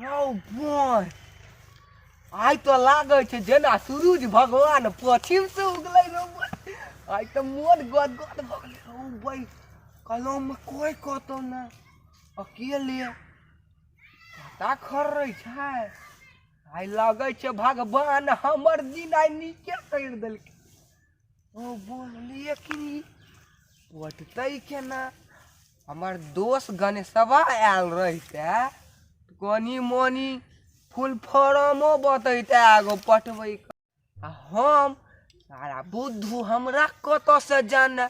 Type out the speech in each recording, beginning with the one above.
रौ बोय, आइ तऽ लागै छै जेना सूरज भगवान पश्चिम से उगलै रौ बोय। आइ तऽ मोन गदगद भऽ गेलै रौ बोय। कलममे कोइ कतौ नहि, अकेले पता खर्रै छै। आइ लागै छै भगवान हमर दिन आइ नीके करि देलकै। ओ बोललियै कि पटतै केना? हमर दोस्त गणेशवा आयल रहितै, कनि मनि फुल फॉर्मो बतैतै एगो पटबैके। आ हम सारा बुद्धू, हमरा कतऽसँ जाने?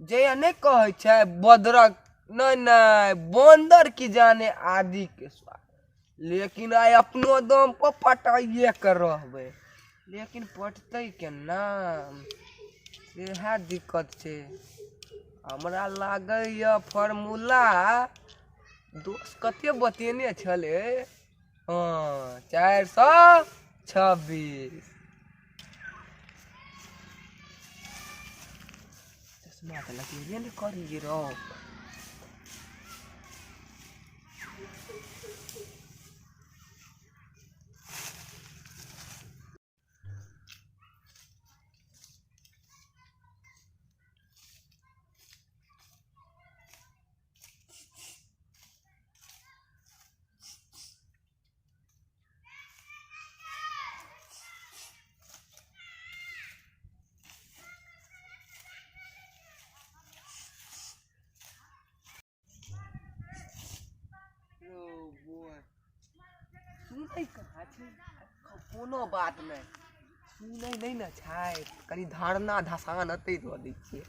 जे नहि कहै छै बदरक, नहि नहि, बन्दर की जाने आदिके स्वाद। लेकिन आइ अपनो दम पर पटाइए के रहबै, लेकिन पटतै केना, सएह दिक्कत छै। हमरा लागैए फॉर्मूला दोस्त कते बतेने छलै? हँ, 426। चश्मा तऽ लगेबे नहि करियै रौ। सुनै कहाँ छै? कोनो बात नहि, सुनै नहि ने छै। कनि धारणा धसान एतै दऽ दै छियै।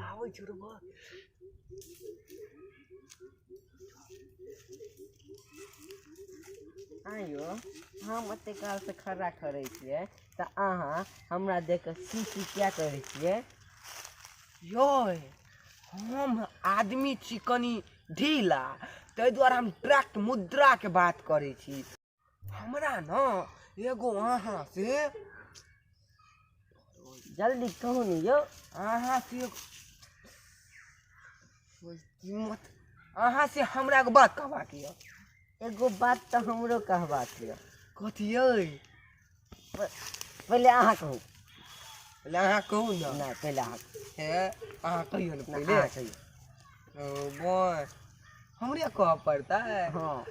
आबै छै रे। आँय यौ, हम एते कालसँ खड़ा करै छियै तऽ अहाँ हमरा देख कऽ सी सी किया करै छियै? यौ, हम आदमी छी कनि ढीला, ताहि दुआरे हम डायरेक्ट मुद्राके बात करै छी। हमरा ने एगो अहाँ से जल्दी कहू ने यौ। अहाँ से मत, अहाँ से हमरा एगो बात कहबाक यऽ। एगो बात तऽ हमरो कहबाक यऽ। कथी यै? पहिले अहाँ कहू। पहिले अहाँ कहू ने। नहि, पहिले अहाँ। हे, अहाँ कहियौ ने। नहि, पहिले अहाँ कहियौ। ओ बोय, हमरे कहऽ पड़तै? हँ।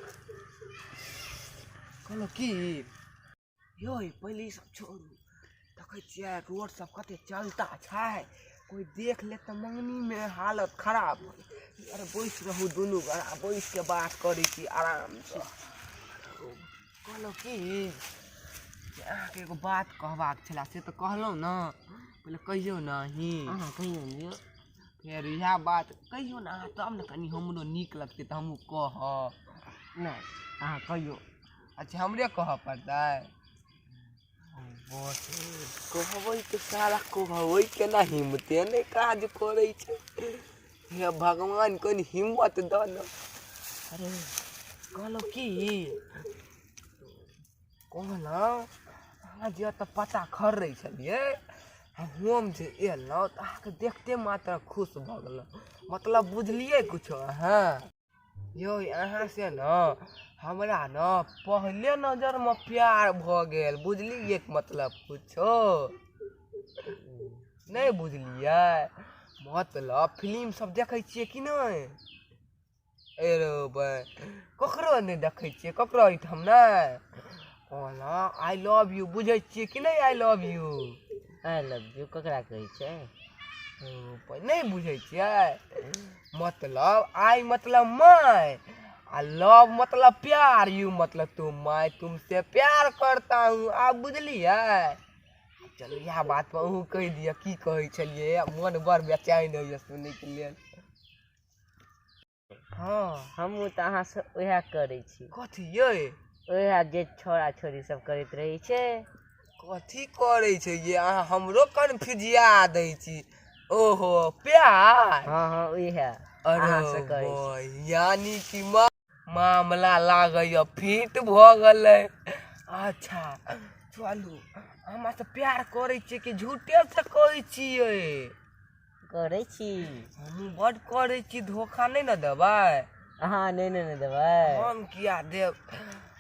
कहलहुँ की यौ, पहिले ई सब छोड़ू, देखै छियै रोड सब कते चलता छै, कोइ देख लेत तऽ मङ्गनीमे हालत खराब भऽ जायत। अरे बैस रहू, दुनू गोरा बैस के बात करै छी आरामसँ। कहलहुँ की जे अहाँके एगो बात कहबाक छलए, से तऽ कहलहुँ ने। पहिले कहियौ ने अहीं। अहाँ कहियौ ने यौ। फेर इएह बात कहियौ ने अहाँ, तब ने कनि हमरो नीक लगतै तऽ हमहूँ कहब। नहि, अहाँ कहियौ। अच्छा, हमरे कहऽ पड़तै? बस कहबै तऽ सारा कहबै केना? हिम्मते नहि काज करै छै। हे भगवान, कनि हिम्मत दऽ ने। अरे कहलहुँ की, कहलहुँ अहाँ जे एतऽ पता खर्रै छलियै, हम जे एलहुँ तऽ अहाँके देखते मात्र खुश भऽ गेलहुँ। मतलब बुझलियै किछो अहाँ? यौ, अहाँ से ने हमरा ने पहिले नजरमे प्यार भऽ गेल, बुझलियै मतलब कुछो? नहि बुझलियै? मतलब फिल्म सब देखै छियै कि नहि? एरो ककरो नहि देखै छियै, ककरो एहिठाम नहि। कहलहुँ I love you, बुझै छियै कि नहि I love you? I love you ककरा कहै छै? नहि बुझै छियै? मतलब आई मतलब मैं आ लव मतलब प्यार, you मतलब तुम, मैं तुमसे प्यार करता हूँ। आब बुझलियै? चलू, इएह बात पर अहूँ कहि दिअ, की कहै छलियै? मन बड़ बेचैन होइए सुनैके लेल। हँ। हमहूँ तऽ अहाँसँ उएह करै छी। कथी यै? उएह जे छोड़ा छोड़ी सब करैत रहै छै। कथी करै छै ये? अहाँ हमरो कन्फ्यूजिया दै छी। ओहो, प्यार। हँ हँ, उएह अरे अहाँसँ करै छी। बोय, यानी कि मामला लागैए फिट भऽ गेलै। अच्छा चलू, हमरा से प्यार करै छियै कि झूठे से कहै छियै? करै छी। हमहूँ बड करै छी, धोखा नहि ने देबै। अहाँ नहि ने देबै। हम किया देब?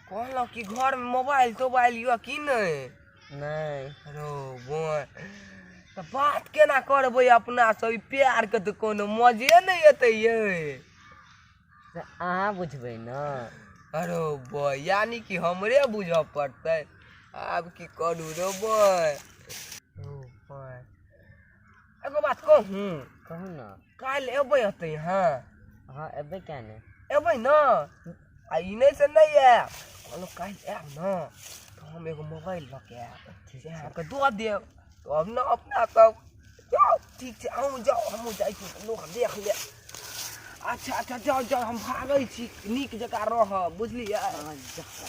कहलहुँ कि घरमे मोबाइल तोबाइल यऽ कि नहि? नहि। रो बोय, तऽ बात केना करबै अपना सब? ई प्यारके तऽ कोनो मजे नहि एतै यै। तऽ अहाँ बुझबै ने। अरे बोय, यानी कि हमरे बुझऽ पड़तै। आब की करू रो बोय? ओ बोय, एगो बात कहूँ? कहू ने। काल्हि एबै एतै? हँ हँ, एबै किया नहि? एबै ने? आ ई नहि से नहि आयब। कहलहुँ काल्हि आयब ने तऽ हम एगो मोबाइल लऽ के आयब, से अहाँके दऽ देब, तब ने अपना सब। जाउ, ठीक छै, अहूँ जाउ, हमहूँ जाइ छी, लोक देख ले। अच्छा अच्छा, जाउ जाउ, हम भागै छी। नीक जकाँ रहब, बुझलियै? हँ, जाउ।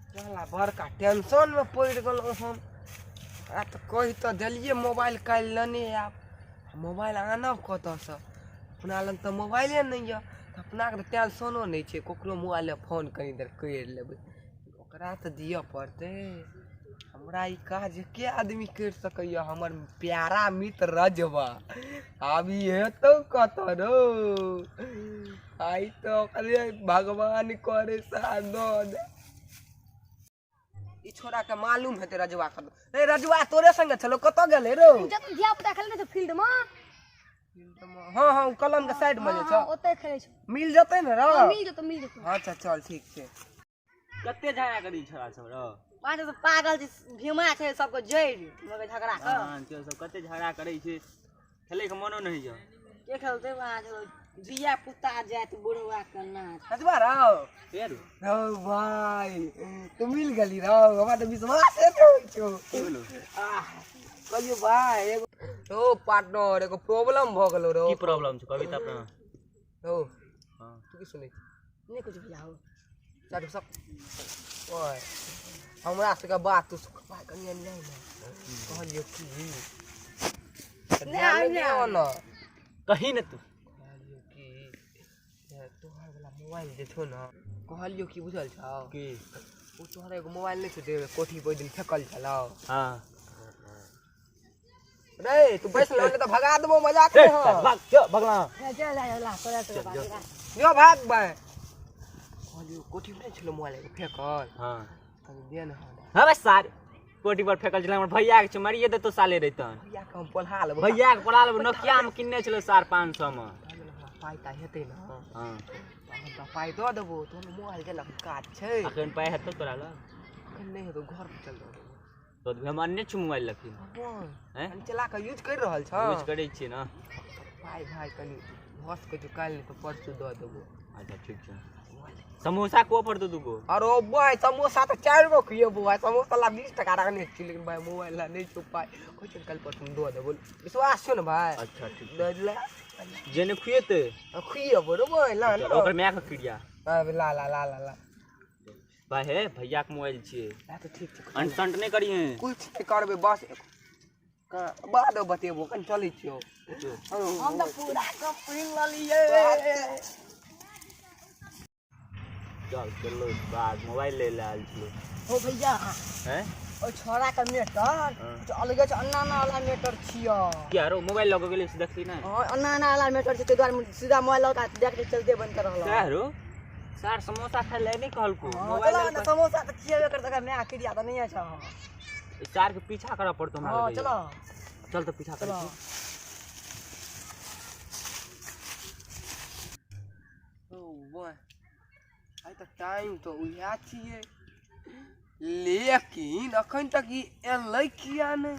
साला बड़का टेंशनमे पड़ि गेलहुँ हम। आ तऽ कहि तऽ देलियै मोबाइल काल्हि लेने आयब। मोबाइल आनब कतऽसँ? अपना लग तऽ मोबाइले नहि यऽ। तऽ अपनाके तऽ टेंशनो नहि छै, ककरो मोबाइलमे फोन कनि देर करि लेबै। ओकरा तऽ दिअ पड़तै। हमरा ई काज के आदमी करि सकैए? हमर प्यारा मित्र रजवा। आब ई हेतौ कतऽ रौ? आइ तऽ ओकरे भगवान करे सा दऽ दे। ई छोरा के मालूम हेतै रजवा के। रे रजवा, तोरे संगे छलो, कतऽ गेलै रौ? जब धिया पुता खेलै ने फील्ड में। हँ हँ, ओ कलम के साइड में जे छौ? ओतै खेलै छौ। मिल जेतै ने रौ? मिल जेतौ, मिल जेतौ। अच्छा चल, ठीक छै। कते झगड़ा करी छोरा सब रौ? पाँच सब पागल छै, भीमा छै सबके जड़ि मगर झगड़ा कर। हाँ, त्यो सब कते झगड़ा करै छै, खेलै के मनो नहि होइया। के खेलतै? वहाँ धिया पुता जायत बुढ़वा के नाच। रजवा रौ। के रौ? रौ भाई, तू मिल गेली रौ, हमरा तऽ विश्वास नहि होइ छौ। की भेलौ? आह, कहलियौ भाई, एगो रौ पार्टनर, एगो प्रॉब्लम भऽ गेलौ रौ। की प्रॉब्लम छै कविता अपना? रौ। हाँ। तू की सुनै छी? नहि कुछ भैया हो। चाटू सब। ओए, हमरा सबके बात तू सब भाई कनि नहि ने कहलियौ की ध्यान नहि दियौ ने। कही ने तू। कहलियौ की जे तोहर वाला मोबाइल जे छौ ने, कहलियौ की बुझल छौ? की? ओ तोहर एगो मोबाइल नहि छौ जे कोठी पर ओहि दिन फेकल छलौ? हाँ। रे तू बैस ले, तऽ भगा देबो, मजाक नहि हँ। भाग चल भगला। चल जा तोरा सब बात। यो भाग भाई। कहलियौ कोठी पर नहि छलौ मोबाइल एगो फेकल? हाँ। कनि दे ने हमरा। हाँ बस, सार कोठी पर फेकल छलै, हमर भैया के छै, मरिए देतो साले रहितन। भैया के हम पोल्हा लेबो। भैया के पड़ा लेबो। नोकिया में किनने छलै सार 500 में। कहलियौ हमरा पाइ ताइ हेतै ने? हाँ। तऽ हम तऽ पाइ दऽ देबो, तोहर मोबाइल दे ने, काज छै। अखन पाइ हेतौ तोरा लग? अखन नहि हेतौ, घर पर चल देबो। तो हम अनने छी मोबाइल लखिन। हैं? कनि चला कऽ यूज करि रहल छौ? यूज करै छियै ने। पाइ भाइ कनि भऽ सकै छौ काल्हि नहि तऽ परसू दऽ देबो। अच्छा ठीक छै। समोसा को पड़तौ दूगो। अरे भाइ, समोसा तऽ 4 गो खुएबो भाइ। समोसा ला 20 टका रखने छी, लेकिन भाइ मोबाइल ला नहि छौ पाइ। कहै छै काल्हि परसू दऽ देबो, विश्वास छौ ने भाइ? अच्छा ठीक। दऽ ले। जेने खुएतै। खुएबो रे भाइ, ला ने। ओकर माय के क्रिया। ला ला ला ला ला। भाई हे, भैया के मोबाइल छियै। ला तऽ ठीक छै। अनसंट नहि करिहे। कुछ नहि करबै, बस बाद बतेबो, कनि चलै छियौ। हम तऽ पूरा गप सुनि लेलियै। चल चलो, बाद मोबाइल ले ले आयल छियै। हो भैया। हैं? ओ छोरा के मेटर कुछ अलगे छै, अन्ना वाला मेटर छियो। किया रो, मोबाइल लऽ के गेलै से देखली नहि? हाँ, अन्ना वाला मेटर छै, ताहि दुआरे सीधा मोबाइल लऽ के देख के चलते बंद कर रहल। सएह रो, सार समोसा खाय ले नहि कहलको? मोबाइल मोबाइल ने समोसा तऽ खिएबे करतै, ओकर माय क्रिया तऽ नहिए छौ। सार के पीछा करऽ पड़तौ हमरा। हाँ। लगैया। चलो। चल तऽ पीछा करै चलो। छी। ओ बोय, आइ तऽ टाइम तऽ उएह छियै, लेकिन अखन तक ई एलै किया नहि?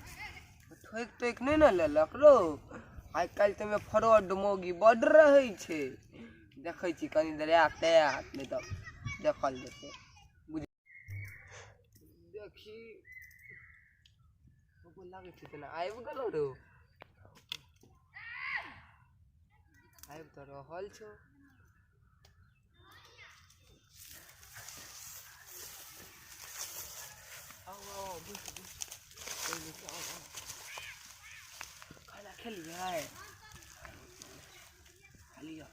ठोकि तोकि नहि ने लेलक रौ? आइ काल्हि तऽ फ्रॉड मौगी बड्ड रहै छै। देखै छी कनि देर आयत तऽ आयत, नहि तऽ देखल जेतै। बुझ देखी, लागै छै जेना आबि गेलौ रौ। आबि तऽ रहल छौ। आउ आउ, बैठ बैठ, पहिले आउ आउ। खाना खेलियै? खालियै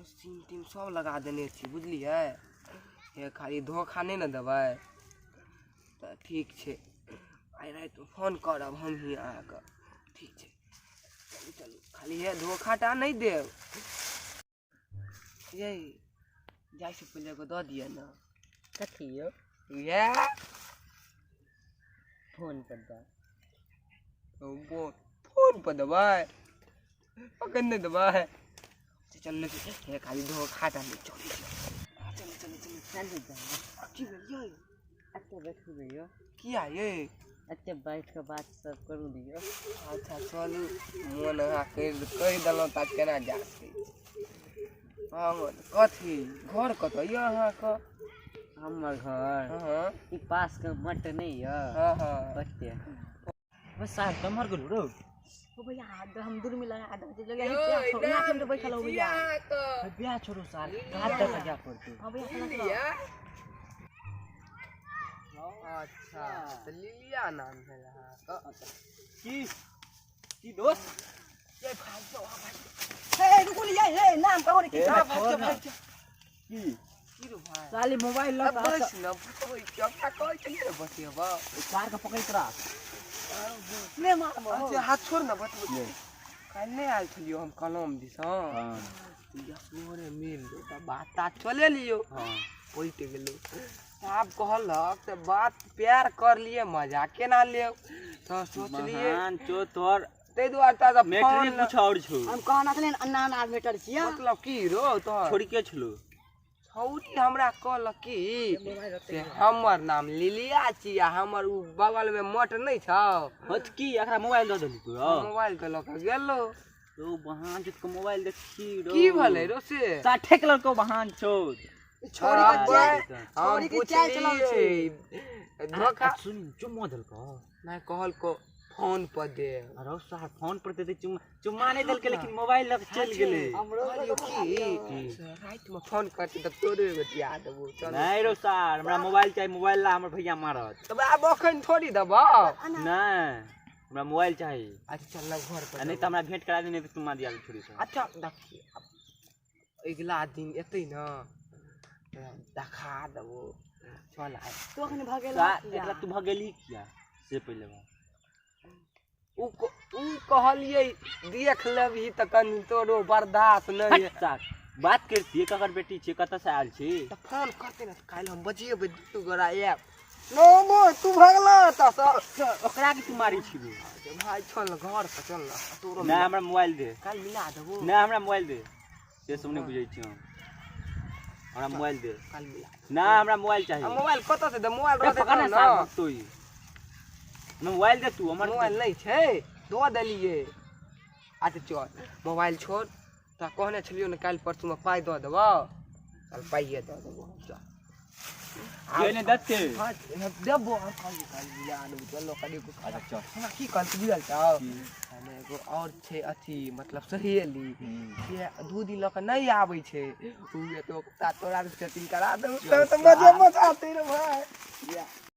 सिम तिम सब लगा देने छी, बुझलियै? हे, खाली धोखा नहि ने देबै तऽ ठीक छै। आइ रातिमे फोन करब हमही अहाँके। ठीक छै, चलू चलू, खाली हे धोखा टा नहि देब। ये जाइ से पहिले एगो दऽ दिअ ने। कथी यौ? इएह। फोन पर दऽ। फोन पर देबै? अखन नहि देबै? चल, हे खाली धोखा टा नहि। चलै छी, चलू चलू चलू। चलू जाउ। की भेल यै? एते बैठू ने यौ। किया यै? एते बैठ कऽ बात सब करू ने यौ। अच्छा चलू, मोन अहाँ कहि कहि देलहुँ तऽ आब केना जा सकै छी हम? कथी घर कतऽ यऽ अहाँके? हमर घर? हँ। ई पास के मठ नहि यऽ? हँ हँ। ओते। बस साहब, कम्हर गेलू रौ? ओ भैया, हम दूर में लगा दे जगह यहाँ पे बैठल हो भैया। बियाह छोड़ू सार, हाथ दऽ कऽ जा पड़तौ। हाँ भैया, चला चला। अच्छा, तऽ लिलिया नाम भेल अहाँके? की की दोस्त? ये भाग जाओ, हाँ, भाग। हे रुको लिया, हे नाम कहो रे। जाओ, भाग जाओ, भाग जाओ। की? की रो भाई? साली मोबाइल लऽ अब बस न बतबै छी, हमरा कहै छलियै ने बतियेबा। सार के पकड़ि कऽ राख। ने मारबो। अच्छा, हाथ छोड़ न, बतबै। काल्हि नहि आयल छलियौ हम कलम दिस? हँ। भोरे मिल तऽ बात तात चले लियौ। हँ। पलटि गेलौ। आब कहलक तऽ बात प्यार कर लिए, मजा केना लेब, तऽ सोचलियै महान चो तोहर। ताहि दुआरे तऽ मैटरे फोन कुछ और छौ। हम कहना छलै अन्ना अन्ना मेटर छियै। मतलब की रो तोहर? छोड़ी के छलो? छौरी हमरा कहलक की से हमर नाम लिलिया छी आ हमर उ बगल में मठ नहि छौ। हत की एकरा मोबाइल दऽ देली तू? मोबाइल के लऽ कऽ गेलो। रो बहान चोत के मोबाइल देखी रो। की भेलै रो से? साठे के लड़को बहान चोत। छोरी के चाय हम छोरी के चाय चलाबै छै। पुछलियै धोखा। सुन, चुम्मा देलको? नहि, कहलको फोन पर दे। अरे सार, फोन पर दे दे, चुम्मा चुम्मा नहि देलकै, लेकिन मोबाइल लऽ कऽ चलि गेलै। कहलियौ की से रातिमे फोन करतै तऽ तोरे एगो दिया देबौ, चल। नहि रो सार, हमरा मोबाइल चाही, मोबाइल ला हमर भैया मारत। तब आब अखन थोड़ी देबौ। नहि, हमरा मोबाइल चाही। अच्छा चल ना घर पर। आ नहि तऽ हमरा भेंट करा दे, नहि तऽ चुम्मा दिया दे छोड़ी से। अच्छा देखिए, आब अगिला दिन एतै ने तऽ देखा देबो, चल आइ। तू अखन भगेला? सार, एकरा तू भगेली किया से पहिले बात। उ कहलियै देख लेबही तऽ कनि तोरो बर्दाश्त नहि। हट सार, बात करतियै, ककर बेटी छियै, कतऽ से आयल छी? तऽ फोन करतै ने तऽ काल्हि हम बजेबै, दू गोरा आयब। नो मो तू भगला तऽ सर। ओकरा के तू मारै छी रे? भाई चल ने घर पर, चल ने तोरो। नहि, हमरा मोबाइल दे। काल्हि मिला देबो। नहि, हमरा मोबाइल दे, से सब नहि बुझै छी हम, हमरा मोबाइल दे। काल्हि मिला। नहि, हमरा मोबाइल चाही। आ मोबाइल कतऽ से दे? मोबाइल ए, रहतै पकड़ ने तब सार। ने भगतो ई। हमरा मोबाइल दे तू हमर। मोबाइल नहि छै, दऽ देलियै। अच्छा चल, मोबाइल छोड़। तोरा कहने छलियौ ने काल्हि परसूमे पाइ दऽ देबौ, चल पाइए दऽ देबौ, चल। के नहि देतै? हाँ, देबो। हम काल्हि काल्हि मिला देबो, चलो कनि। अच्छा चल। हमरा की कहलकै बुझल छौ? हमे एगो और छै अथी, मतलब सहेली से 2 दिन लऽ कऽ नहि आबै छै। उ एतो तोरा सेटिंग करा देबो तऽ मजे मजा आते रे भाय।